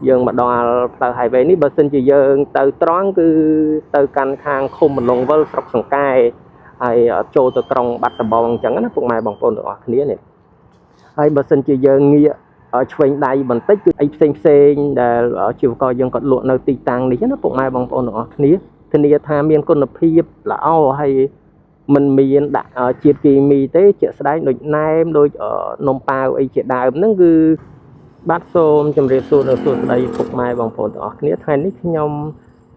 យើងមកដល់ផ្លូវ highway នេះបើសិនជាយើងទៅត្រង់គឺទៅកាន់ខាងឃុំមន្លងវិលស្រុកសង្កែហើយចូលទៅក្រុងបាត់ដំបងអញ្ចឹងណាពុកម៉ែបងប្អូនទាំងអស់គ្នានេះហើយបើសិនជាយើងងាកឆ្វេងដៃបន្តិចគឺអីផ្សេងផ្សេងដែលជីវករយើងគាត់លក់នៅទីតាំងនេះណាពុកម៉ែបងប្អូនទាំងអស់គ្នាធានាថាមានគុណភាពល្អហើយមិនមានដាក់ជាតិគីមីទេជាក់ស្ដែងដូចណែមដូចនំប៉ាវអីជាដើមហ្នឹងគឺ បាទសូមជម្រាបសួរនិងសួស្តីពុកម៉ែបងប្អូនទាំងអស់គ្នាថ្ងៃនេះខ្ញុំ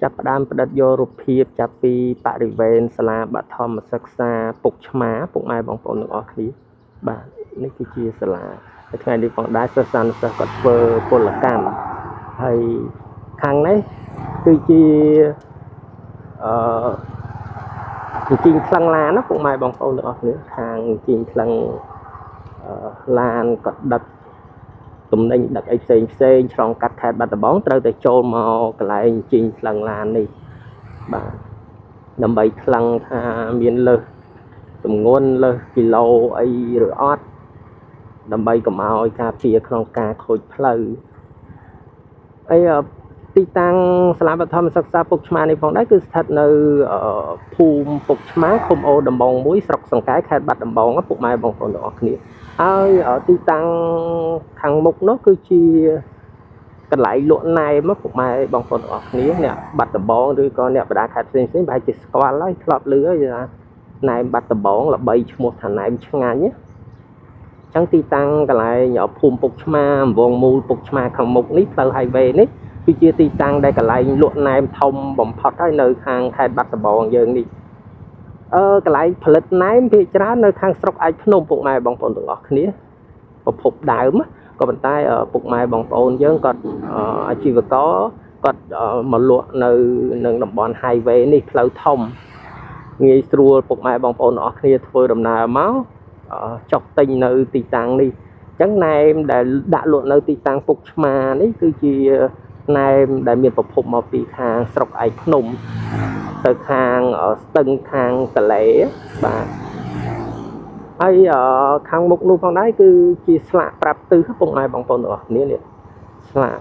ចាប់ផ្ដើមផ្ដិតយករូបភាពចាប់ពីបរិវេណសាលាបឋមសិក្សាពុកឆ្មាពុកម៉ែបងប្អូនទាំងអស់គ្នាបាទនេះគឺជាសាលាហើយថ្ងៃនេះផងដែរសិស្សានុសិស្សគាត់ធ្វើពលកម្មហើយខាងនេះគឺជាអឺជីងថ្លឹងឡានណាពុកម៉ែបងប្អូនទាំងអស់គ្នាខាងជីងថ្លឹងអឺឡានក៏ដឹក ទំនិញដឹកអីផ្សេងផ្សេងឆ្លងកាត់ខេត្តបាត់ដំបងត្រូវតែចូលមកកន្លែងជីងថ្លឹងឡាននេះបាទដើម្បីថ្លឹងថាមានលើសទម្ងន់លើសគីឡូអីឬអត់ដើម្បីកុំឲ្យការពារក្នុងការខូចផ្លូវអីទីតាំងសាលាបឋមសិក្សាពុកឆ្មានេះផងដែរគឺស្ថិតនៅភូមិពុកឆ្មាឃុំអូដំបងមួយស្រុកសង្កែខេត្តបាត់ដំបងពុកម៉ែបងប្អូនទាំងអស់គ្នាហើយទីតាំងខាងមុខនោះគឺជាកន្លែងលក់ណែមពុកម៉ែបងប្អូនទាំងអស់គ្នាអ្នកបាត់ដំបងឬក៏អ្នកបណ្ដាខេត្តផ្សេងៗប្រហែលជាស្គាល់ហើយធ្លាប់ឮហើយថាណែមបាត់ដំបងល្បីឈ្មោះថាណែមឆ្ងាញ់ណាចឹងទីតាំងកន្លែងភូមិពុកឆ្មាអង្វងមូលពុកឆ្មាខាងមុខនេះផ្លូវ highway នេះគឺជាទីតាំងដែលកន្លែងលក់ណែមធំបំផុតហើយនៅខាងខេត្តបាត់ដំបងយើងនេះអឺកន្លែងផលិតណែមភាគច្រើននៅខាងស្រុកឯកភ្នំពុកម៉ែបងប្អូនទាំងអស់គ្នាប្រភពដើមក៏ប៉ុន្តែពុកម៉ែបងប្អូនយើងគាត់អាជីវករគាត់មកលក់នៅនឹងតំបន់ highway នេះផ្លូវធំងាយស្រួលពុកម៉ែបងប្អូនទាំងអស់គ្នាធ្វើដំណើរមកចុះទិញនៅទីតាំងនេះអញ្ចឹងណែមដែលដាក់លក់នៅទីតាំងពុកឆ្មានេះគឺជាណែមដែលមានប្រភពមកពីខាងស្រុកឯកភ្នំទៅខាងស្ទឹងខាងតលេបាទហើយខាងមុខនោះផងដែរគឺជាស្លាកប្រាប់ទិសពុកម៉ែបងប្អូនទាំងអស់គ្នានេះស្លាក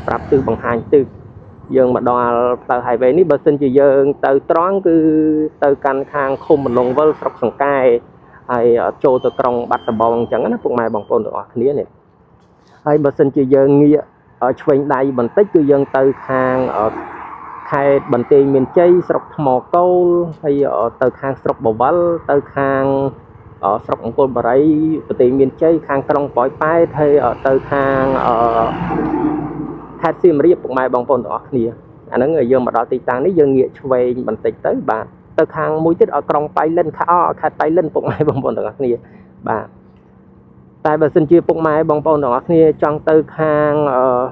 ប្រាប់ទិសបង្ហាញទិសយើងមកដល់ផ្លូវ highway នេះបើសិនជាយើងទៅត្រង់គឺទៅកាន់ខាងឃុំមន្លងវិលស្រុកសង្កែហើយចូលទៅក្រុងបាត់ដំបងអញ្ចឹងណាពុកម៉ែបងប្អូនទាំងអស់គ្នានេះហើយបើសិនជាយើងងាកឆ្វេងដៃបន្តិចគឺយើងទៅខាងខេត្តបន្ទាយមានជ័យស្រុកថ្មកូលហើយទៅខាងស្រុកបវលទៅខាងស្រុកអង្គរបរិយបន្ទាយមានជ័យខាងក្រុងប៉ោយប៉ែតហើយទៅខាងខេត្តសៀមរាបពុកម៉ែបងប្អូនទាំងអស់គ្នាអាហ្នឹងយើងមកដល់ទីតាំងនេះយើងងាកឆ្វេងបន្តិចទៅបាទទៅខាងមួយទៀតឲ្យក្រុងប៉ៃលិនខខេត្តប៉ៃលិនពុកម៉ែបងប្អូនទាំងអស់គ្នាបាទតែបើសិនជាពុកម៉ែបងប្អូនទាំងអស់គ្នាចង់ទៅខាងអឺ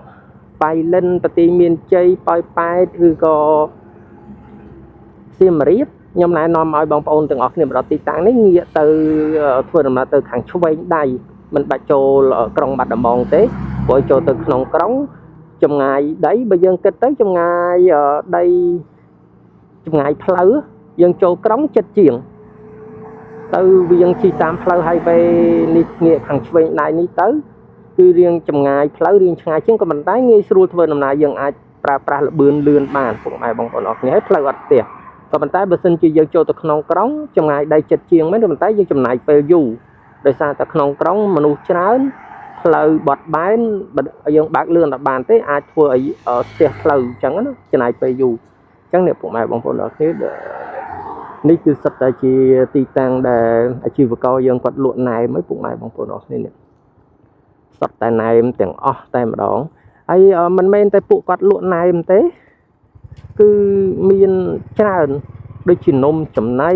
ប៉ៃលិនបន្ទាយមានជ័យប៉ោយប៉ែតឬក៏សៀមរាបខ្ញុំណែនាំឲ្យបងប្អូនទាំងអស់គ្នាមកដល់ទីតាំងនេះងាកទៅធ្វើដំណើរទៅខាងឆ្វេងដៃមិនបាច់ចូលក្រុងបាត់ដំបងទេព្រោះចូលទៅក្នុងក្រុងចម្ងាយដីបើយើងគិតទៅចម្ងាយដីចម្ងាយផ្លូវយើងចូលក្រុងចិត្តជាងទៅវាងជិះតាមផ្លូវ highway នេះងាកខាងឆ្វេងដៃនេះទៅគឺរៀងចម្ងាយផ្លូវរៀងឆ្ងាយជាងក៏ប៉ុន្តែងាយស្រួលធ្វើដំណើរយើងអាចប្រើប្រាស់ល្បឿនលឿនបានពុកម៉ែបងប្អូនអរគ្នាហើយផ្លូវអត់ស្ទះក៏ប៉ុន្តែបើសិនជាយើងចូលទៅក្នុងក្រុងចម្ងាយដីចិត្តជាងមែនក៏ប៉ុន្តែយើងចំណាយពេលយូរដោយសារតែក្នុងក្រុងមនុស្សច្រើនផ្លូវបត់បែនយើងបើកលឿនអត់បានទេអាចធ្វើឲ្យស្ទះផ្លូវអញ្ចឹងណាចំណាយពេលយូរអញ្ចឹងអ្នកពុកម៉ែបងប្អូនអរគ្នានេះគឺសុទ្ធតែជាទីតាំងដែលអាជីវករយើងគាត់លក់ណែមឲ្យពុកម៉ែបងប្អូនអរគ្នានេះសុទ្ធតែណែមទាំងអស់តែម្ដងហើយមិនមែនតែពួកគាត់លក់ណែមទេគឺមានច្រើនដូចជានំចំណី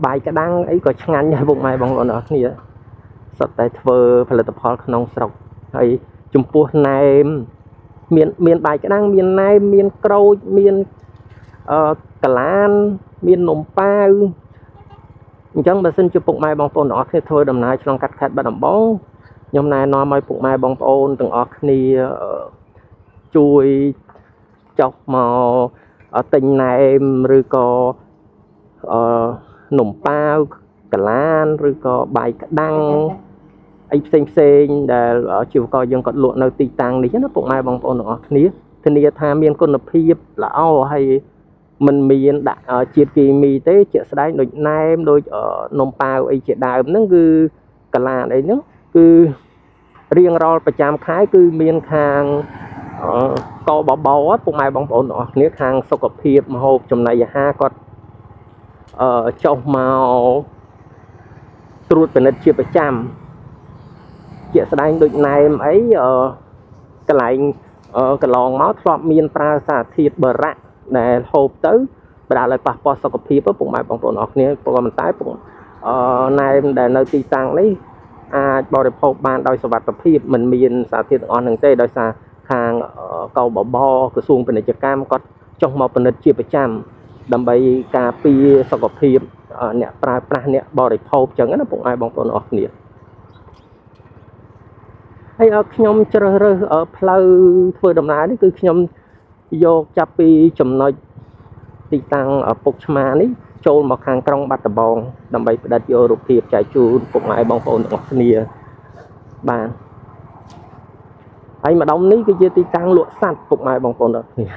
បាយក្តាំងអីក៏ឆ្ងាញ់ដែរពុកម៉ែបងប្អូនអរគ្នាសុទ្ធតែធ្វើផលិតផលក្នុងស្រុកហើយចំពោះណែមមានមានបាយក្តាំងមានណែមមានក្រូចមានអឺកឡានមាននំប៉ាវអញ្ចឹងបើសិនជាពុកម៉ែបងប្អូនទាំងអស់គ្នាធ្វើដំណើរឆ្លងកាត់ខេត្តបាត់ដំបងខ្ញុំណែនាំឲ្យពុកម៉ែបងប្អូនទាំងអស់គ្នាជួយចុះមកទិញណែមឬក៏អឺនំប៉ាវកឡានឬក៏បាយក្តាំង អីផ្សេងផ្សេងដែលជីវករយើងគាត់លក់នៅទីតាំងនេះណាពុកម៉ែបងប្អូនទាំងអស់គ្នាធានាថាមានគុណភាពល្អហើយមិនមានដាក់ជាតិគីមីទេជាក់ស្ដែងដូចណែមដូចនំប៉ាវអីជាដើមហ្នឹងគឺកាឡានអីហ្នឹងគឺរៀងរាល់ប្រចាំខែគឺមានខាងកបបពុកម៉ែបងប្អូនទាំងអស់គ្នាខាងសុខភាពម្ហូបចំណីអាហារគាត់ចុះមកត្រួតពិនិត្យជាប្រចាំជាក់ស្ដែងដូចណែមអីកន្លែងកន្លងមកធ្លាប់មានប្រើសារធាតុបរៈដែលហូបទៅបណ្ដាលឲ្យប៉ះពាល់សុខភាពពុកម៉ែបងប្អូនអរគ្នាប៉ុន្តែពុកណែមដែលនៅទីតាំងនេះអាចបរិភោគបានដោយសុវត្ថិភាពមិនមានសារធាតុទាំងអស់ហ្នឹងទេដោយសារខាងកបបក្រសួងពាណិជ្ជកម្មគាត់ចុះមកពិនិត្យជាប្រចាំដើម្បីការពារសុខភាពអ្នកប្រើប្រាស់អ្នកបរិភោគចឹងណាពុកម៉ែបងប្អូនអរគ្នាហើយខ្ញុំជ្រើសរើសផ្លូវធ្វើដំណើរនេះគឺខ្ញុំយកចាប់ពីចំណុចទីតាំងពុកឆ្មានេះចូលមកខាងក្រុងបាត់ដំបងដើម្បីផ្ដិតយករូបភាពចែកជូនពុកម៉ែបងប្អូនទាំងអស់គ្នាបាទហើយម្ដុំនេះគឺជាទីតាំងលក់សត្វពុកម៉ែបងប្អូនទាំងអស់គ្នា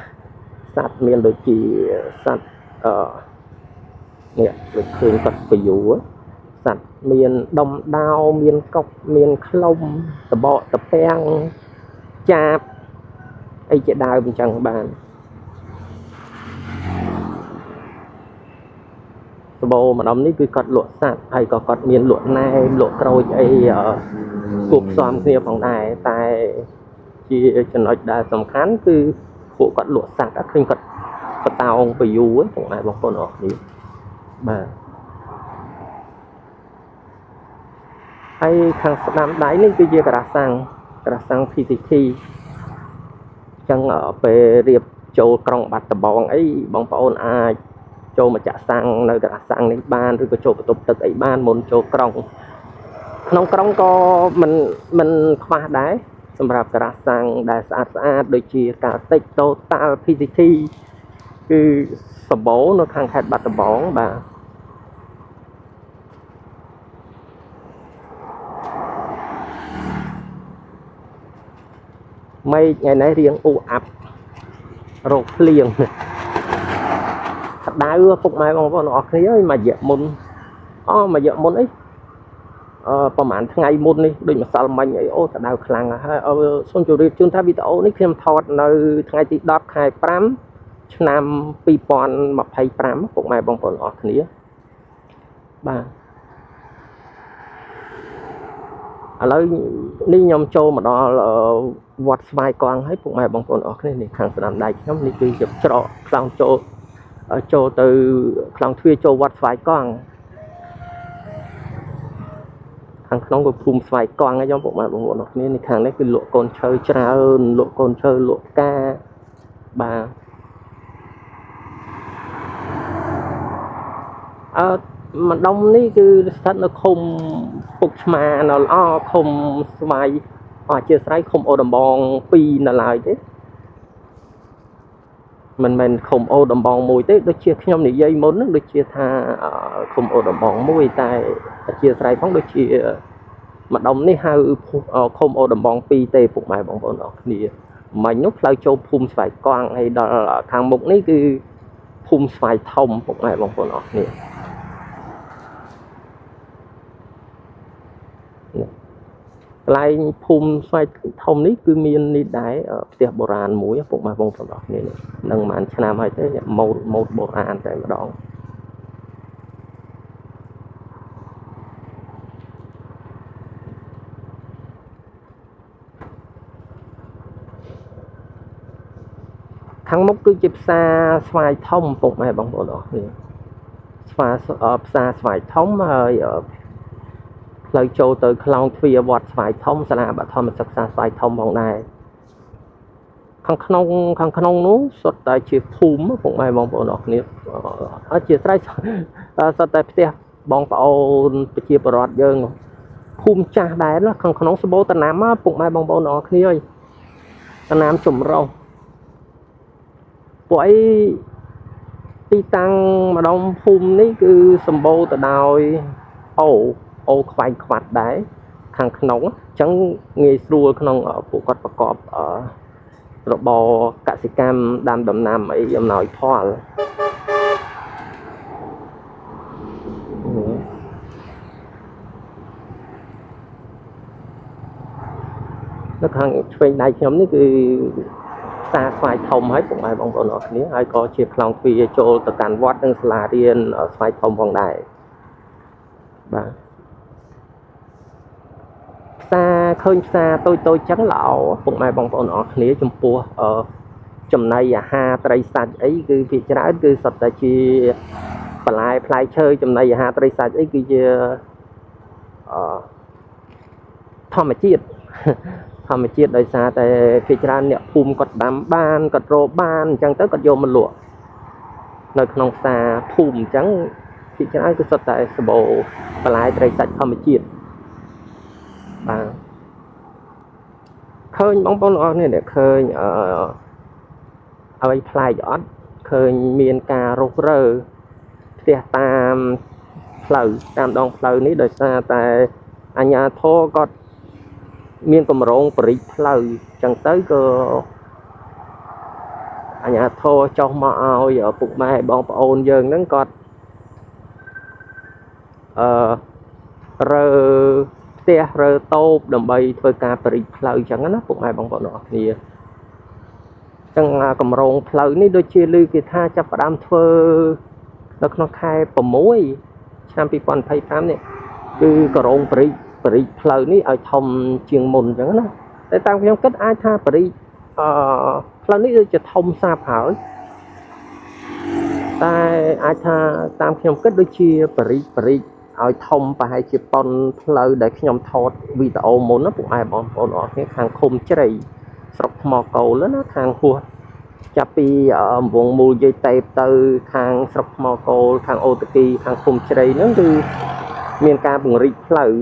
សត្វមានដូចជាសត្វអឺនេះដូចឃើញគាត់ពយូសត្វមានដុំដាវមានកុកមានខ្លុំតបកតពាំងចាបអីជាដើមអញ្ចឹងបានសបោម្ដុំនេះគឺគាត់លក់សត្វហើយក៏គាត់មានលក់ណែមលក់ក្រូចអីគួបផ្សំគ្នាផងដែរតែជាចំណុចដែលសំខាន់គឺពួកគាត់លក់សត្វឃើញគាត់បតោងពយូហ្នឹងបងប្អូនអរគ្នាបាទហើយខាងស្ដាំដៃនេះគឺជាក្រាសាំងក្រាសាំង PTT អញ្ចឹងពេលរៀបចូលក្រុងបាត់ដំបងអីបងប្អូនអាចចូលមកចាក់សាំងនៅក្រាសាំងនេះបានឬក៏ចូលបន្ទប់ទឹកអីបានមុនចូលក្រុងក្នុងក្រុងក៏មិនខ្វះដែរសម្រាប់ក្រាសាំងដែលស្អាតស្អាតដូចជាកាល់តិចតូតាល់ PTT គឺសម្បូរនៅខាងខេត្តបាត់ដំបងបាទមេឃថ្ងៃនេះរៀងអ៊ូអាប់រោគភ្លៀងក្តៅពុកម៉ែបងប្អូនអរគ្នាអើយមួយរយៈមុនមួយរយៈមុនអីប្រហែលថ្ងៃមុននេះដូចម្សិលមិញអីអូក្តៅខ្លាំងហើយសូមជម្រាបជូនថាវីដេអូនេះខ្ញុំថតនៅថ្ងៃទី10ខែ5ឆ្នាំ2025ពុកម៉ែបងប្អូនអរគ្នាបាទឥឡូវនេះខ្ញុំចូលមកដល់វត្តស្វាយកង់ហើយពុកម៉ែបងប្អូនអរគ្នានេះខាងស្ដាំដៃខ្ញុំនេះគឺជាច្រកខ្លោងចូលចូលទៅខ្លោងទ្វារចូលវត្តស្វាយកង់ខាងក្នុងក៏ភូមិស្វាយកង់ហើយខ្ញុំពុកម៉ែបងប្អូនអរគ្នានេះខាងនេះគឺលក់កូនឈើច្រើនលក់កូនឈើលក់ផ្កាបាទអឺម្ដុំនេះគឺស្ថិតនៅឃុំពុកឆ្មានៅល្អឃុំស្វាយអធិស្ឋានឃុំអូដំបង2នៅឡើយទេមិនមែនឃុំអូដំបងមួយទេដូចជាខ្ញុំនិយាយមុនហ្នឹងដូចជាថាឃុំអូដំបងមួយតែអធិស្ឋានផងដូចជាម្ដុំនេះហៅឃុំអូដំបង2ទេពុកម៉ែបងប្អូនអរគ្នាមិញនោះផ្លូវចូលភូមិស្វាយកង់ហើយដល់ខាងមុខនេះគឺភូមិស្វាយធំពុកម៉ែបងប្អូនអរគ្នាកន្លែងភូមិស្វាយធំនេះគឺមាននេះដែរផ្ទះបុរាណមួយពុកម៉ែបងប្អូនអរគ្នានេះនឹងប្រហែលឆ្នាំហើយទេម៉ូតម៉ូតបុរាណតែម្ដងខាងមុខគឺជាផ្សារស្វាយធំពុកម៉ែបងប្អូនអរគ្នាស្វាផ្សារស្វាយធំហើយផ្លូវចូលទៅខ្លោងទ្វារវត្តស្វាយធំសាលាបឋមសិក្សាស្វាយធំផងដែរខាងក្នុងនោះសុទ្ធតែជាភូមិពុកម៉ែបងប្អូនអរគ្នាអធិស្ឋានសុទ្ធតែផ្ទះបងប្អូនប្រជាពលរដ្ឋយើងភូមិចាស់ដែរណាខាងក្នុងសម្បូរតំណាំពុកម៉ែបងប្អូនអរគ្នាអើយតំណាំចម្រុះពួកអីទីតាំងម្ដុំភូមិនេះគឺសម្បូរទៅដោយអូខ្វែងខ្វាត់ដែរ ខាងក្នុងអញ្ចឹងងាយស្រួលក្នុងពួកគាត់ប្រកបរបរកសិកម្មដាំដំណាំអីអំណោយផលនៅខាងឆ្វេងដៃខ្ញុំនេះគឺផ្សារស្វាយធំហើយពុកម៉ែបងប្អូនអរគ្នាហើយក៏ជាខ្លោងទ្វារចូលទៅកាន់វត្តនិងសាលារៀនស្វាយធំផងដែរបាទផ្សារឃើញផ្សារតូចតូចចឹងល្អពុកម៉ែបងប្អូនអរគ្នាចំពោះចំណីអាហារត្រីសាច់អីគឺភាគច្រើនគឺសុទ្ធតែជាបន្លែផ្លែឈើចំណីអាហារត្រីសាច់អីគឺជាធម្មជាតិធម្មជាតិដោយសារតែភាគច្រើនអ្នកភូមិគាត់ដាំបានគាត់រកបានអញ្ចឹងទៅគាត់យកមកលក់នៅក្នុងផ្សារភូមិអញ្ចឹងភាគច្រើនគឺសុទ្ធតែសម្បូរបន្លែត្រីសាច់ធម្មជាតិបាទឃើញបងប្អូនអរនេះឃើញអ្វីប្លែកអត់ឃើញមានការរុះរើផ្ទះតាមផ្លូវតាមដងផ្លូវនេះដោយសារតែអាជ្ញាធរគាត់មានកម្រងបរិចផ្លូវចឹងទៅក៏អាជ្ញាធរចុះមកឲ្យពុកម៉ែបងប្អូនយើងហ្នឹងគាត់អឺរើផ្ទះរើតូបដើម្បីធ្វើការបរិចផ្លូវចឹងណាពុកម៉ែបងប្អូនអរគ្នាចឹងកម្រងផ្លូវនេះដូចជាឮគេថាចាប់ផ្ដើមធ្វើនៅក្នុងខែ6ឆ្នាំ2025នេះគឺកម្រងបរិចផ្លូវនេះឲ្យធំជាងមុនអញ្ចឹងណាតែតាមខ្ញុំគិតអាចថាបរិចផ្លូវនេះដូចជាធំសាបហើយតែអាចថាតាមខ្ញុំគិតដូចជាបរិចឲ្យធំប្រហែលជាប៉ុនផ្លូវដែលខ្ញុំថតវីដេអូមុនណាពុកម៉ែបងប្អូនអរគ្នាខាងឃុំជ្រៃស្រុកថ្មកោលណាខាងហួសចាប់ពីអង្វងមូលយាយតេបទៅខាងស្រុកថ្មកោលខាងអូតគីខាងឃុំជ្រៃហ្នឹងគឺមានការពង្រីកផ្លូវ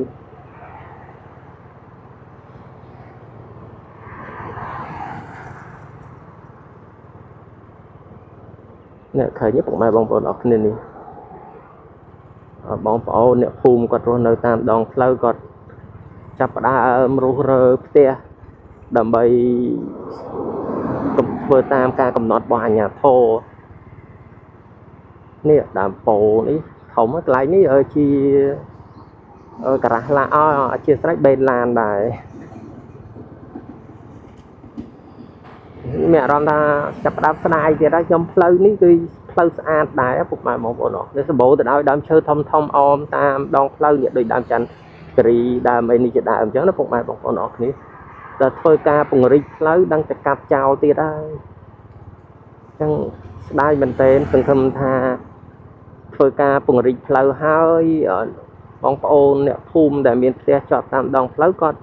អ្នកឃើញពុកម៉ែបងប្អូនអរគ្នានេះបងប្អូនអ្នកភូមិគាត់រស់នៅតាមដងផ្លូវគាត់ចាប់ផ្ដើមរុះរើផ្ទះដើម្បីធ្វើតាមការកំណត់របស់អាជ្ញាធរនេះដើមពោនេះធំកន្លែងនេះជាការ៉ាស់ឡាអធិស្ឋានបេនឡានដែរមានអារម្មណ៍ថាចាប់ផ្ដើមស្ដាយទៀតហើយខ្ញុំផ្លូវនេះគឺផ្លូវស្អាតដែរពុកម៉ែបងប្អូនអរនេះសម្បូរទៅដោយដើមឈើធំធំអមតាមដងផ្លូវនេះដូចដើមច័ន្ទគិរីដើមអីនេះជាដើមអញ្ចឹងណាពុកម៉ែបងប្អូនអរគ្នាដល់ធ្វើការពង្រីកផ្លូវដឹងតែកាប់ចោលទៀតហើយអញ្ចឹងស្ដាយមែនទែនសង្ឃឹមថាធ្វើការពង្រីកផ្លូវហើយបងប្អូនអ្នកភូមិដែលមានផ្ទះជាប់តាមដងផ្លូវគាត់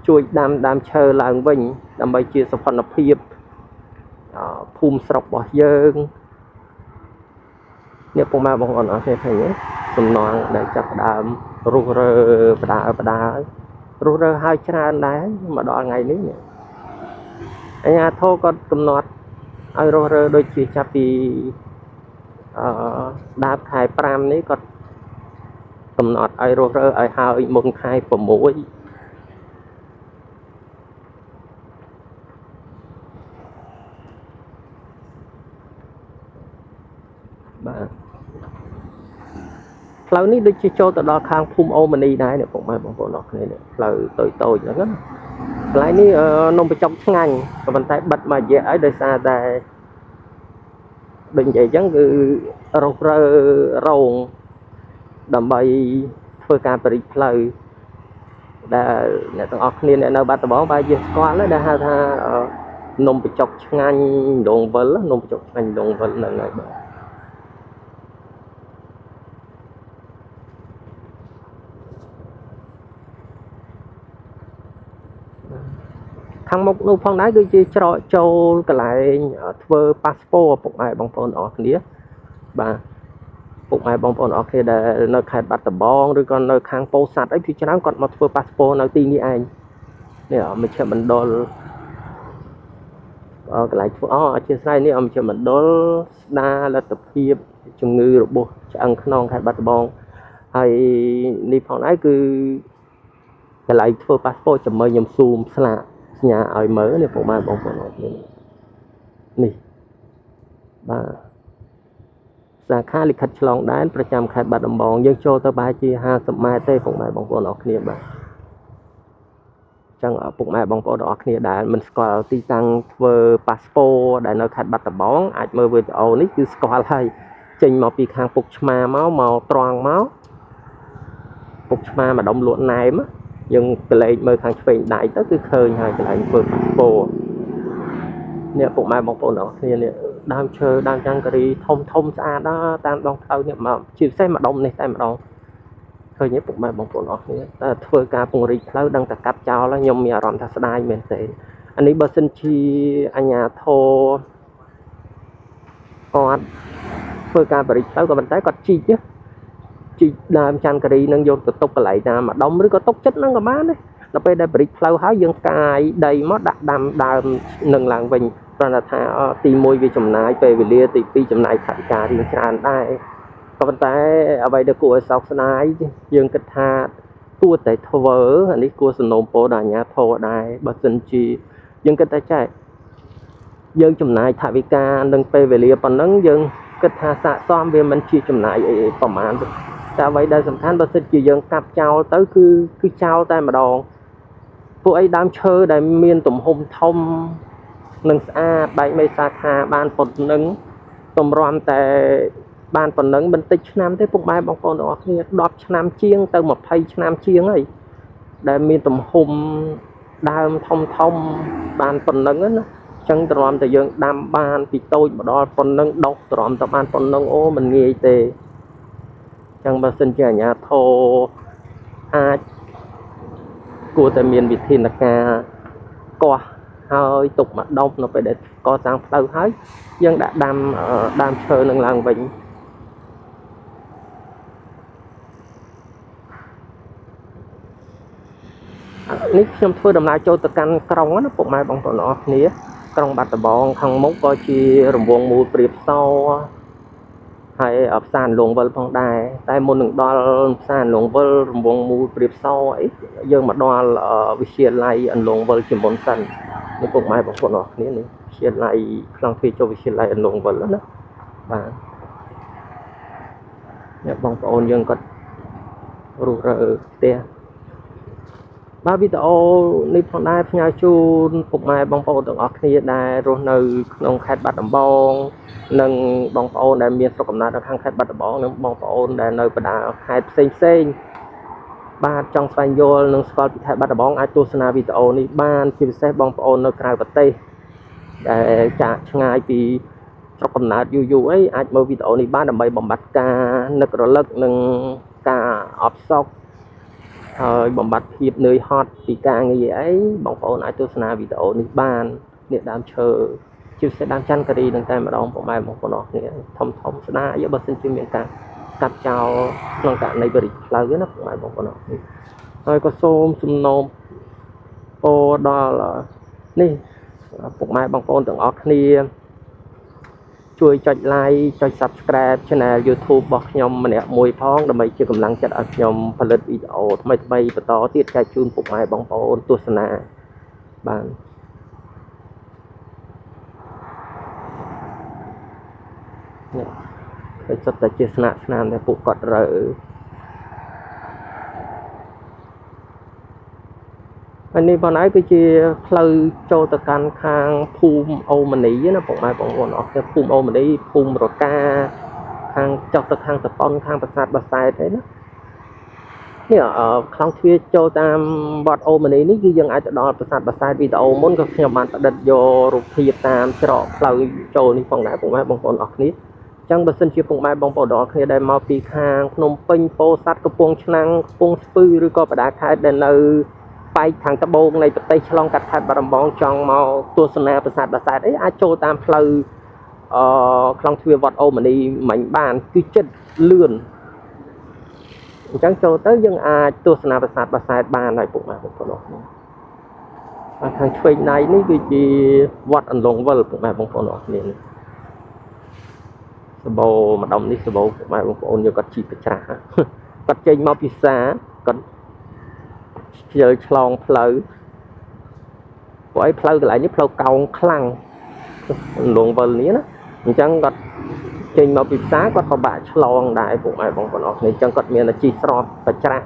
ជួយដាំដើមឈើឡើងវិញដើម្បីជាសោភ័ណភាពភូមិស្រុករបស់យើងនេះពុកម៉ែបងប្អូនអរគ្នាឃើញទេសំណងដែលចាប់ផ្ដើមរុះរើបដារុះរើហើយច្រើនដែរមកដល់ថ្ងៃនេះអាជ្ញាធរគាត់កំណត់ឲ្យរុះរើដូចជាចាប់ពីដើមខែ5នេះគាត់កំណត់ឲ្យរុះរើឲ្យហើយមុនខែ6បាទផ្លូវនេះដូចជាចូលទៅដល់ខាងភូមិអូមនីដែរនេះពុកម៉ែបងប្អូនអរគ្នានេះផ្លូវតូចតូចហ្នឹងណាកន្លែងនេះនំបញ្ចុកឆ្ងាញ់ក៏ប៉ុន្តែបិទមួយរយៈហើយដោយសារតែដូចនិយាយអញ្ចឹងគឺរុះរើរោងដើម្បីធ្វើការបរិចផ្លូវដែលអ្នកទាំងអស់គ្នាអ្នកនៅបាត់ដំបងបែរជាស្គាល់ហើយដែលហៅថានំបញ្ចុកឆ្ងាញ់ដងវិលនំបញ្ចុកឆ្ងាញ់ដងវិលហ្នឹងហើយបាទខាងមុខនោះផងដែរគឺជាច្រកចូលកន្លែងធ្វើប៉ាសពតពុកម៉ែបងប្អូនអរគ្នាបាទពុកម៉ែបងប្អូនអរគ្នាដែលនៅខេត្តបាត់ដំបងឬក៏នៅខាងពោធិ៍សាត់អីគឺច្រើនគាត់មកធ្វើប៉ាសពតនៅទីនេះឯងនេះមជ្ឈមណ្ឌលកន្លែងធ្វើអធិស្ឋាននេះមជ្ឈមណ្ឌលស្ដារលទ្ធភាពជំងឺរបួសឆ្អឹងខ្នងខេត្តបាត់ដំបងហើយនេះផងដែរគឺ កន្លែងធ្វើប៉ាសពតចាំមើលខ្ញុំស៊ូមស្លាកសញ្ញាឲ្យមើលនេះពុកម៉ែបងប្អូនអរគ្នានេះបាទសាខាលិខិតឆ្លងដែនប្រចាំខេត្តបាត់ដំបងយើងចូលទៅប្រហែលជា50ម៉ែត្រទេពុកម៉ែបងប្អូនអរគ្នាបាទចឹងពុកម៉ែបងប្អូនទាំងអស់គ្នាដែលមិនស្គាល់ទីតាំងធ្វើប៉ាសពតដែលនៅខេត្តបាត់ដំបងអាចមើលវីដេអូនេះគឺស្គាល់ហើយចេញមកពីខាងពុកឆ្មាមកមកត្រង់មកពុកឆ្មាម្ដុំលក់ណែមយើងក្លែកមើលខាងឆ្វេងដៃទៅគឺឃើញហើយកន្លែងធ្វើប៉ាសពតនេះពុកម៉ែបងប្អូនទាំងអស់គ្នានេះដើមឈើដើមចង្ការីធំធំស្អាតណាស់តាមដងផ្លូវនេះមកជាពិសេសម្ដុំនេះតែម្ដងឃើញទេពុកម៉ែបងប្អូនអរគ្នាតែធ្វើការពង្រីកផ្លូវដឹងតែកាត់ចោលហើយខ្ញុំមានអារម្មណ៍ថាស្ដាយមែនទេអានេះបើសិនជាអាជ្ញាធរគាត់ធ្វើការបរិចផ្លូវក៏ប៉ុន្តែគាត់ជីកជីកដើមចន្ទការីនឹងយកទៅទុកកន្លែងណាម្ដុំឬក៏ទុកចិត្តនឹងក៏បានដែរដល់ពេលដែលបរិចផ្លូវហើយយើងកាយដីមកដាក់ដាំដើមនឹងឡើងវិញគ្រាន់តែថាទី1វាចំណាយពេលវេលាទី2ចំណាយថវិការៀងច្រើនដែរក៏ប៉ុន្តែអ្វីដែលគួរឲ្យសោកស្ដាយយើងគិតថាគួរតែធ្វើអានេះគួរសំណូមពរដល់អាជ្ញាធរដែរបើសិនជាយើងគិតថាចេះយើងចំណាយថវិកានិងពេលវេលាប៉ុណ្ណឹងយើងគិតថាស័ក្តិសមវាមិនជាចំណាយអីប្រហែលតែអ្វីដែលសំខាន់បើសិនជាយើងកាប់ចោលទៅគឺចោលតែម្ដងពួកអីដើមឈើដែលមានទំហំធំនិងស្អាតបែកមេសាខាបានប៉ុណ្ណឹងតម្រាំតែបានប៉ុណ្ណឹងមិនតិចឆ្នាំទេពុកម៉ែបងប្អូនទាំងអស់គ្នា10ឆ្នាំជាងទៅ20ឆ្នាំជាងហើយដែលមានទំហំដើមធំធំបានប៉ុណ្ណឹងណាចឹងទ្រាំតែយើងដាំបានពីតូចមកដល់ប៉ុណ្ណឹងដុះទ្រាំតែបានប៉ុណ្ណឹងអូមិនងាយទេចឹងបើសិនជាអាជ្ញាធរអាចគួរតែមានវិធានការកោះហើយទុកម្ដុំនៅពេលដែលកសាងផ្លូវហើយយើងដាក់ដាំដើមឈើនឹងឡើងវិញនេះខ្ញុំធ្វើដំណើរចូលទៅកាន់ក្រុងណាពុកម៉ែបងប្អូនអរគ្នាក្រុងបាត់ដំបងខាងមុខក៏ជារង្វង់មូលព្រាបសហើយផ្សារលងវិលផងដែរតែមុននឹងដល់ផ្សារលងវិលរង្វង់មូលព្រាបសអីយើងមកដល់វិទ្យាល័យអន្លង់វិលជាមុនសិននេះពុកម៉ែបងប្អូនអរគ្នានេះវិទ្យាល័យខ្លងទ្វារចូលវិទ្យាល័យអន្លង់វិលណាបាទអ្នកបងប្អូនយើងគាត់រស់រើផ្ទះបាទវីដេអូនេះផងដែរផ្ញើជូនពុកម៉ែបងប្អូនទាំងអស់គ្នាដែលរស់នៅក្នុងខេត្តបាត់ដំបងនិងបងប្អូនដែលមានស្រុកកំណើតនៅខាងខេត្តបាត់ដំបងនិងបងប្អូនដែលនៅបណ្ដាខេត្តផ្សេងផ្សេងបាទចង់ស្វែងយល់និងស្គាល់ពីខេត្តបាត់ដំបងអាចទស្សនាវីដេអូនេះបានជាពិសេសបងប្អូននៅក្រៅប្រទេសដែលចាកឆ្ងាយពីស្រុកកំណើតយូរយូរអីអាចមើលវីដេអូនេះបានដើម្បីបំបត្តិការនឹករលឹកនិងការអផ្សុកហើយបំបត្តិភាពនឿយហត់ពីការងារអីបងប្អូនអាចទស្សនាវីដេអូនេះបាននេះដើមឈើជាពិសេសដើមចន្ទការីនឹងតែម្ដងពុកម៉ែបងប្អូនអរគ្នាធំធំស្ដាយបើសិនជាមានការកាត់ចោលក្នុងករណីបរិយាផ្លូវណាពុកម៉ែបងប្អូនអរគ្នាហើយក៏សូមសំណូមពរដល់នេះពុកម៉ែបងប្អូនទាំងអស់គ្នាជួយចុច like ចុច Subscribe Channel YouTube របស់ខ្ញុំម្នាក់មួយផងដើម្បីជាកម្លាំងចិត្តឲ្យខ្ញុំផលិតវីដេអូថ្មីៗបន្តទៀតចែកជូនពុកម៉ែបងប្អូនទស្សនាបាទនេះឃើញសុទ្ធតែជាស្នាក់ស្នាមដែលពួកគាត់រើហើយនេះបងឯងគឺជាផ្លូវចូលទៅកាន់ខាងភូមិអូមនីណាពុកម៉ែបងប្អូនអរគ្នាភូមិអូមនីភូមិរកាខាងចុះទៅខាងតប៉ុនខាងប្រាសាទបាសែតអីណានេះខ្លងទ្វារចូលតាមវត្តអូមនីនេះគឺយើងអាចទៅដល់ប្រាសាទបាសែតវីដេអូមុនក៏ខ្ញុំបានផ្ដិតយករូបភាពតាមច្រកផ្លូវចូលនេះផងដែរពុកម៉ែបងប្អូនអរគ្នាចឹងបើសិនជាពុកម៉ែបងប្អូនទាំងអស់គ្នាដែលមកពីខាងភ្នំពេញពោធិ៍សាត់កំពង់ឆ្នាំងកំពង់ស្ពឺឬក៏បណ្ដាខេត្តដែលនៅប៉ែកខាងត្បូងនៃប្រទេសឆ្លងកាត់ខេត្តបាត់ដំបងចង់មកទស្សនាប្រាសាទបាសែតអីអាចចូលតាមផ្លូវខ្លងទ្វារវត្តអូមនីមិញបានគឺចិត្តលឿនអញ្ចឹងចូលទៅយើងអាចទស្សនាប្រាសាទបាសែតបានហើយពុកម៉ែបងប្អូនអរគ្នាបាទខាងឆ្វេងដៃនេះគឺជាវត្តអន្លង់វិលពុកម៉ែបងប្អូនអរគ្នានេះសបោម្ដុំនេះសបោពុកម៉ែបងប្អូនយកគាត់ជីកប្រច្រាស់គាត់ចេញមកពីផ្សារគាត់ ខ្ជិលឆ្លងផ្លូវព្រោះអីផ្លូវកន្លែងនេះផ្លូវកោងខ្លាំងអន្លង់វិលនេះណាអញ្ចឹងគាត់ចេញមកពីផ្សារគាត់ពិបាកឆ្លងដែរពុកម៉ែបងប្អូនអរគ្នាអញ្ចឹងគាត់មានតែជិះស្របបច្រាស់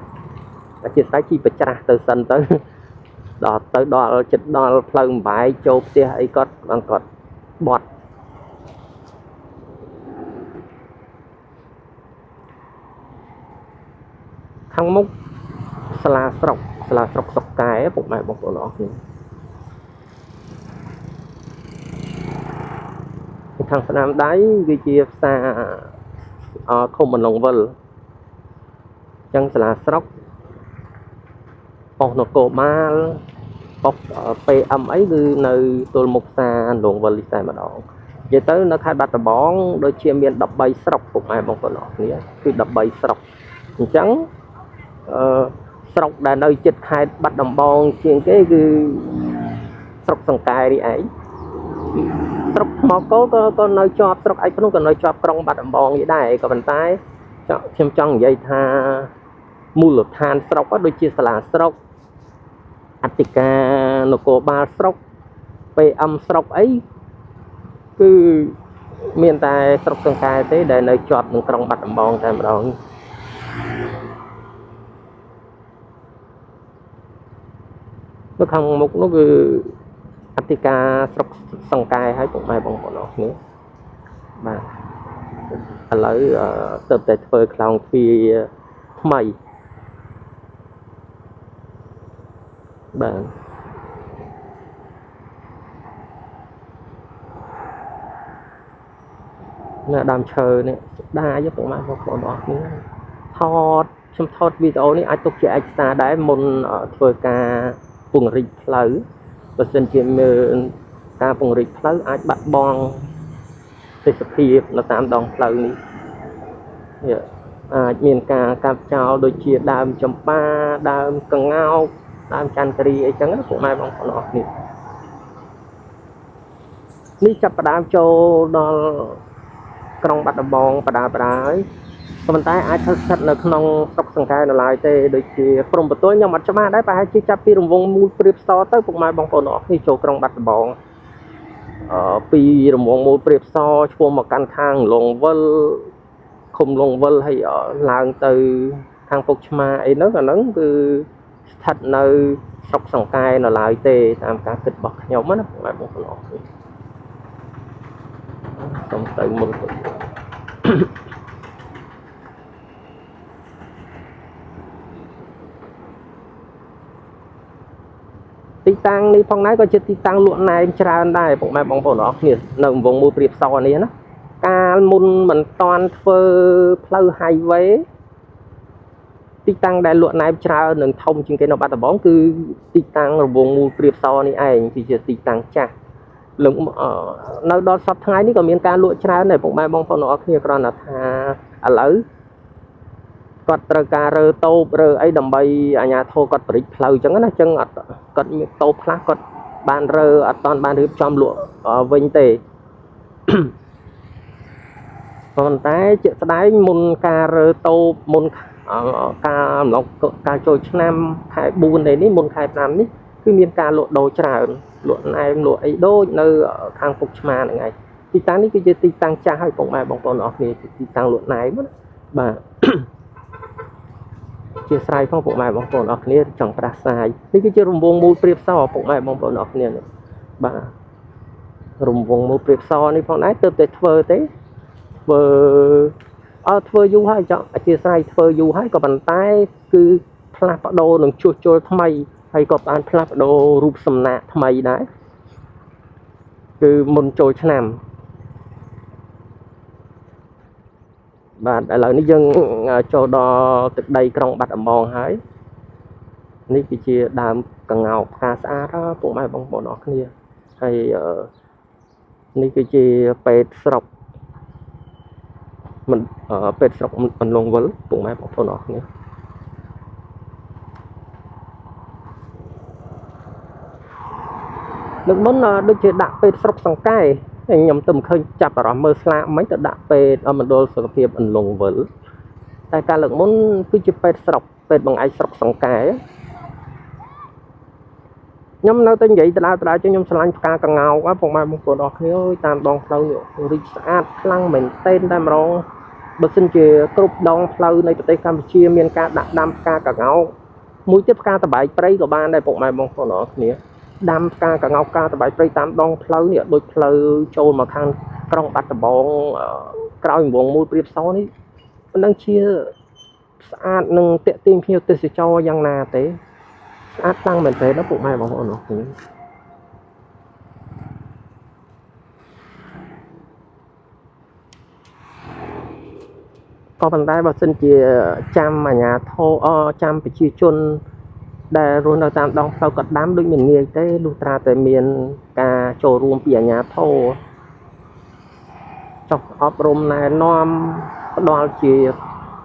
អធិស្ឋានជិះបច្រាស់ទៅសិនទៅដល់ទៅដល់ចិត្តដល់ផ្លូវបំបែកចូលផ្ទះអីគាត់បានគាត់បត់ខាងមុខសាលាស្រុកសាលាស្រុកសុកកែពុកម៉ែបងប្អូនអរគ្នាខាងស្នាមដៃគឺជាផ្សារឃុំអន្លង់វិលអញ្ចឹងសាលាស្រុកប៉ុស្តិ៍នគរបាលប៉ុស្តិ៍ PM អីគឺនៅទល់មុខផ្សារអន្លង់វិលនេះតែម្ដងនិយាយទៅនៅខេត្តបាត់ដំបងដូចជាមាន13ស្រុកពុកម៉ែបងប្អូនអរគ្នាគឺ13ស្រុកអញ្ចឹងអឺស្រុកដែលនៅជិតខេត្តបាត់ដំបងជាងគេគឺស្រុកសង្កែនេះឯងស្រុកថ្មគោលក៏នៅជាប់ស្រុកឯកភ្នំក៏នៅជាប់ក្រុងបាត់ដំបងនេះដែរក៏ប៉ុន្តែខ្ញុំចង់និយាយថាមូលដ្ឋានស្រុកដូចជាសាលាស្រុកអធិការនគរបាលស្រុក PM ស្រុកអីគឺមានតែស្រុកសង្កែទេដែលនៅជាប់នឹងក្រុងបាត់ដំបងតែម្ដងនៅខាងមុខនោះគឺអធិការស្រុកសង្កែហើយពុកម៉ែបងប្អូនអរគ្នាបាទឥឡូវទៅតែធ្វើខ្លោងទ្វារថ្មីបាទនៅដើមឈើនេះស្ដាយពុកម៉ែបងប្អូនអរគ្នាថតខ្ញុំថតវីដេអូនេះអាចទុកជាឯកសារដែរមុនធ្វើការពង្រីកផ្លូវបើសិនជាមើលការពង្រីកផ្លូវអាចបាត់បង់ទេសភាពនៅតាមដងផ្លូវនេះអាចមានការកាប់ចោលដូចជាដើមចម្ប៉ាដើមកង្ោកដើមចន្ទគិរីអីចឹងណាពុកម៉ែបងប្អូនអរគ្នានេះចាប់ផ្ដើមចូលដល់ក្រុងបាត់ដំបងបដាបដាហើយក៏ប៉ុន្តែអាចធ្វើស្ថិតនៅក្នុងស្រុកសង្កែនៅឡើយទេដូចជាព្រំប្រទល់ខ្ញុំអត់ច្បាស់ដែរប្រហែលជាចាប់ពីរង្វង់មូលព្រាបសទៅពុកម៉ែបងប្អូនអរគ្នាចូលក្រុងបាត់ដំបងពីរង្វង់មូលព្រាបសឆ្ពោះមកកាន់ខាងលងវិលឃុំលងវិលហើយឡើងទៅខាងពុកឆ្មាអីហ្នឹងអាហ្នឹងគឺស្ថិតនៅស្រុកសង្កែនៅឡើយទេតាមការគិតរបស់ខ្ញុំណាពុកម៉ែបងប្អូនអរគ្នាសូមទៅមុនទៅទីតាំងនេះផងដែរក៏ជាទីតាំងលក់ណែមច្រើនដែរពុកម៉ែបងប្អូនអរគ្នានៅរង្វង់មូលព្រាបសនេះណាកាលមុនមិនតាន់ធ្វើផ្លូវ highway ទីតាំងដែលលក់ណែមច្រើននិងធំជាងគេនៅបាត់ដំបងគឺទីតាំងរង្វង់មូលព្រាបសនេះឯងគឺជាទីតាំងចាស់លោកនៅដល់សប្តាហ៍ថ្ងៃនេះក៏មានការលក់ច្រើនដែរពុកម៉ែបងប្អូនអរគ្នាគ្រាន់តែថាឥឡូវគាត់ត្រូវការរើតូបរើអីដើម្បីអាជ្ញាធរគាត់បរិចផ្លូវអញ្ចឹងណាអញ្ចឹងអត់គាត់មានតូបខ្លះគាត់បានរើអត់តាន់បានរៀបចំលក់វិញទេប៉ុន្តែជាក់ស្ដែងមុនការរើតូបមុនការអំឡុងការចូលឆ្នាំខែ4នេះមុនខែ5នេះគឺមានការលក់ដូរច្រើនលក់ណែមលក់អីដូចនៅខាងពុកឆ្មាហ្នឹងឯងទីតាំងនេះគឺជាទីតាំងចាស់ហើយពុកម៉ែបងប្អូនអរគ្នាទីតាំងលក់ណែមណាបាទជាស្រ័យផងពុកម៉ែបងប្អូនអរគ្នាចង់ប្រាសាយនេះគឺជារង្វង់មូលព្រាបសពុកម៉ែបងប្អូនអរគ្នានេះបាទរង្វង់មូលព្រាបសនេះផងដែរទើបតែធ្វើទេធ្វើធ្វើយូរហើយចង់អធិស្ឋានធ្វើយូរហើយក៏ប៉ុន្តែគឺផ្លាស់ប្ដូរនឹងជួសជុលថ្មីហើយក៏បានផ្លាស់ប្ដូររូបសំណាកថ្មីដែរគឺមុនចូលឆ្នាំបាទឥឡូវនេះយើងចូលដល់ទឹកដីក្រុងបាត់ដំបងហើយនេះគឺជាដើមកង្ោកផ្កាស្អាតពុកម៉ែបងប្អូនអរគ្នាហើយនេះគឺជាពេទ្យស្រុកមិនពេទ្យស្រុកអន្លង់វិលពុកម៉ែបងប្អូនអរគ្នាលើកមុនដូចជាដាក់ពេទ្យស្រុកសង្កែខ្ញុំទៅមិនឃើញចាប់អារម្មណ៍មើលស្លាកមិញទៅដាក់ពេទ្យមណ្ឌលសុខភាពអន្លង់វិលតែការលើកមុនគឺជាពេទ្យស្រុកពេទ្យបង្អែកស្រុកសង្កែ ខ្ញុំនៅតែនិយាយដដែលដដែលចឹងខ្ញុំស្រឡាញ់ផ្កាក្ងោកហ្នឹងពុកម៉ែបងប្អូនអរគ្នាអើយតាមដងផ្លូវនេះរីកស្អាតខ្លាំងមែនទែនតែម្ដងបើសិនជាគ្រប់ដងផ្លូវនៃប្រទេសកម្ពុជាមានការដាក់ដាំផ្កាក្ងោកមួយទៀតផ្កាតបែកព្រៃក៏បានដែរពុកម៉ែបងប្អូនអរគ្នាដាំផ្កាក្ងោកផ្កាតបែកព្រៃតាមដងផ្លូវនេះដូចផ្លូវចូលមកខាងក្រុងបាត់ដំបងក្រោយរង្វង់មូលព្រាបសនេះមិនដឹងជាស្អាតនឹងតាក់ទាញភ្ញៀវទេសចរយ៉ាងណាទេស្អាតខ្លាំងមែនទែនណាពុកម៉ែបងប្អូនអរគ្នា ក៏ប៉ុន្តែបើសិនជាចាំអាជ្ញាធរអចាំប្រជាជនដែលរស់នៅតាមដងផ្លូវក៏ដាំដូចមិនងាយទេលុះត្រាតែមានការចូលរួមពីអាជ្ញាធរចុះអប់រំណែនាំផ្ដល់ជា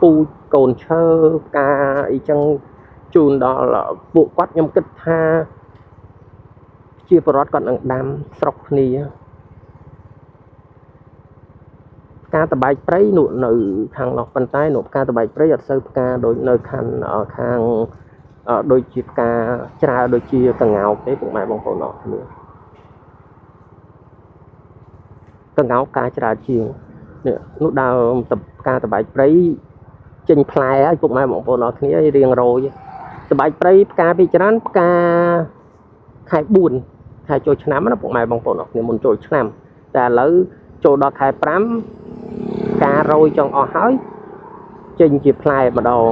ពូជកូនឈើផ្កាអីចឹងជូនដល់ពួកគាត់ខ្ញុំគិតថាជាពលរដ្ឋគាត់នឹងដាំស្រុកគ្នាផ្កាតបែកព្រៃនោះនៅខាងនោះប៉ុន្តែនោះផ្កាតបែកព្រៃអត់សូវផ្កាដូចនៅខាងខាងដូចជាផ្កាច្រើនដូចជាកង្កោកទេពុកម៉ែបងប្អូនអរគ្នាកង្កោកផ្កាច្រើនជាងនេះនោះដើមផ្កាតបែកព្រៃចេញផ្លែហើយពុកម៉ែបងប្អូនអរគ្នារៀងរយតបែកព្រៃផ្កាពីច្រើនផ្កាខែ4ខែចូលឆ្នាំណាពុកម៉ែបងប្អូនអរគ្នាមុនចូលឆ្នាំតែឥឡូវចូលដល់ខែ5ផ្ការយចង់អស់ហើយចេញជាផ្លែម្ដង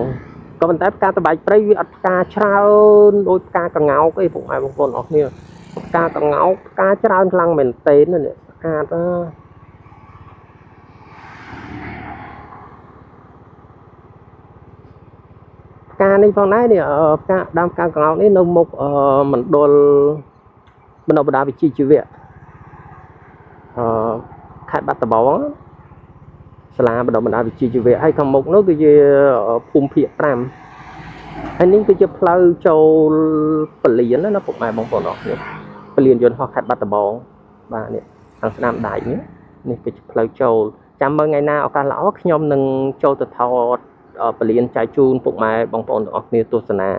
ក៏ប៉ុន្តែផ្កាតបែកព្រៃវាអត់ផ្កាច្រើនដូចផ្កាកង្កោកអីពុកម៉ែបងប្អូនអរគ្នាផ្កាកង្កោកផ្កាច្រើនខ្លាំងមែនទែននេះស្អាតអើផ្កានេះផងដែរនេះផ្កាដើមផ្កាកង្កោកនេះនៅមុខមណ្ឌលបណ្ដុះបណ្ដាលវិជ្ជាជីវៈខេត្តបាត់ដំបងសាលាបណ្ដុះបណ្ដាលវិជ្ជាជីវៈហើយខាងមុខនោះគឺជាភូមិភាគ5ហើយនេះគឺជាផ្លូវចូលពលានណាពុកម៉ែបងប្អូនអរគ្នាពលានយន្តហោះខេត្តបាត់ដំបងបាទនេះខាងស្ដាំដៃនេះនេះគឺជាផ្លូវចូលចាំមើលថ្ងៃណាឱកាសល្អខ្ញុំនឹងចូលទៅថតពលានចែកជូនពុកម៉ែបងប្អូនទាំងអស់គ្នាទស្សនា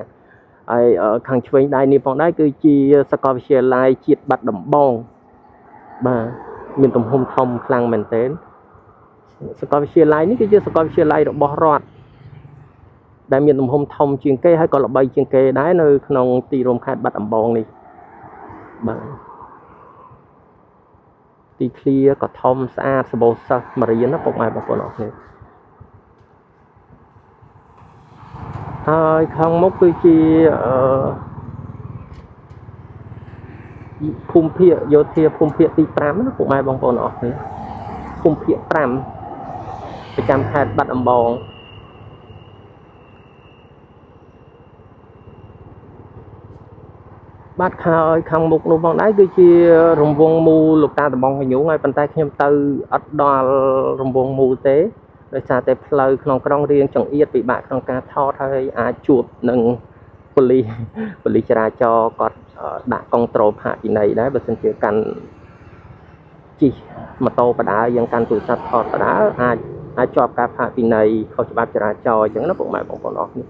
ហើយខាងឆ្វេងដៃនេះផងដែរគឺជាសាកលវិទ្យាល័យជាតិបាត់ដំបងបាទមានទំហំធំខ្លាំងមែនទែនសាកលវិទ្យាល័យនេះគឺជាសាកលវិទ្យាល័យរបស់រដ្ឋដែលមានទំហំធំជាងគេហើយក៏ល្បីជាងគេដែរនៅក្នុងទីរួមខេត្តបាត់ដំបងនេះបាទទីធ្លាក៏ធំស្អាតសម្បូរសិស្សមករៀនណាពុកម៉ែបងប្អូនអរគ្នាហើយខាងមុខគឺជាភូមិភាគយោធាភូមិភាគទី5ណាពុកម៉ែបងប្អូនអរគ្នាភូមិភាគ5ប្រចាំខេត្តបាត់ដំបងបាទហើយខាងមុខនោះផងដែរគឺជារង្វង់មូលលោកតាដំបងកញ្ញូងហើយប៉ុន្តែខ្ញុំទៅអត់ដល់រង្វង់មូលទេដោយសារតែផ្លូវក្នុងក្រុងរៀងចង្អៀតពិបាកក្នុងការថតហើយអាចជួបនឹងប៉ូលីសចរាចរណ៍គាត់ដាក់កុងត្រូលផាកពិន័យដែរបើសិនជាកាន់ជិះម៉ូតូបដាយើងកាន់ទូរស័ព្ទថតបដាអាចជាប់ការផាកពិន័យខុសច្បាប់ចរាចរណ៍អញ្ចឹងណាពុកម៉ែបងប្អូនអរគ្នា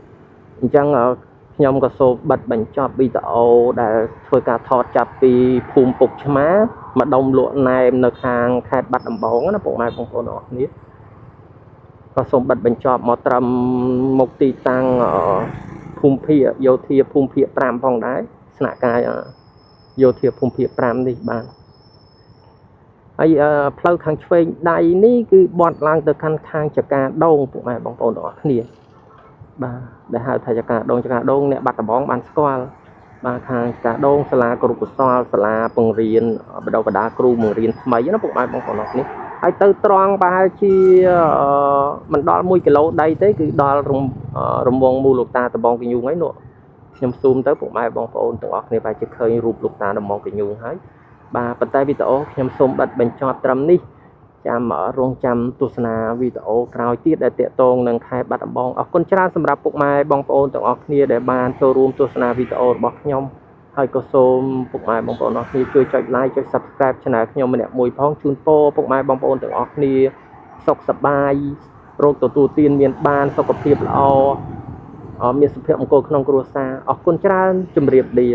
អញ្ចឹងខ្ញុំក៏សូមបិទបញ្ចប់វីដេអូដែលធ្វើការថតចាប់ពីភូមិពុកឆ្មាម្ដុំលក់ណែមនៅខាងខេត្តបាត់ដំបងណាពុកម៉ែបងប្អូនអរគ្នាក៏សូមបិទបញ្ចប់មកត្រឹមមុខទីតាំងភូមិភាគយោធាភូមិភាគ5ផងដែរស្នាក់ការយោធាភូមិភាគ5នេះបាទហើយផ្លូវខាងឆ្វេងដៃនេះគឺបត់ឡើងទៅខាងចកាដូងពុកម៉ែបងប្អូនទាំងអស់គ្នាបាទដែលហៅថាចកាដូងចកាដូងអ្នកបាត់ដំបងបានស្គាល់បាទខាងចកាដូងសាលាគ្រូកុសលសាលាបង្រៀនបណ្ដុះបណ្ដាលគ្រូបង្រៀនថ្មីណាពុកម៉ែបងប្អូនទាំងអស់គ្នាហើយទៅត្រង់ប្រហែលជាមិនដល់1គីឡូដីទេគឺដល់រង្វង់មូលលោកតាដំបងកញ្ញូងហើយនោះខ្ញុំស៊ូមទៅពុកម៉ែបងប្អូនទាំងអស់គ្នាប្រហែលជាឃើញរូបលោកតាដំបងកញ្ញូងហើយបាទប៉ុន្តែវីដេអូខ្ញុំសូមបិទបញ្ចប់ត្រឹមនេះចាំរងចាំទស្សនាវីដេអូក្រោយទៀតដែលតាក់ទងនឹងខេត្តបាត់ដំបងអរគុណច្រើនសម្រាប់ពុកម៉ែបងប្អូនទាំងអស់គ្នាដែលបានចូលរួមទស្សនាវីដេអូរបស់ខ្ញុំហើយក៏សូមពុកម៉ែបងប្អូនអរគ្នាជួយចុច like ចុច Subscribe Channel ខ្ញុំម្នាក់មួយផងជូនពរពុកម៉ែបងប្អូនទាំងអស់គ្នាសុខសប្បាយរោគទទួលទានមានបានសុខភាពល្អមានសុភមង្គលក្នុងគ្រួសារអរគុណច្រើនជម្រាបលា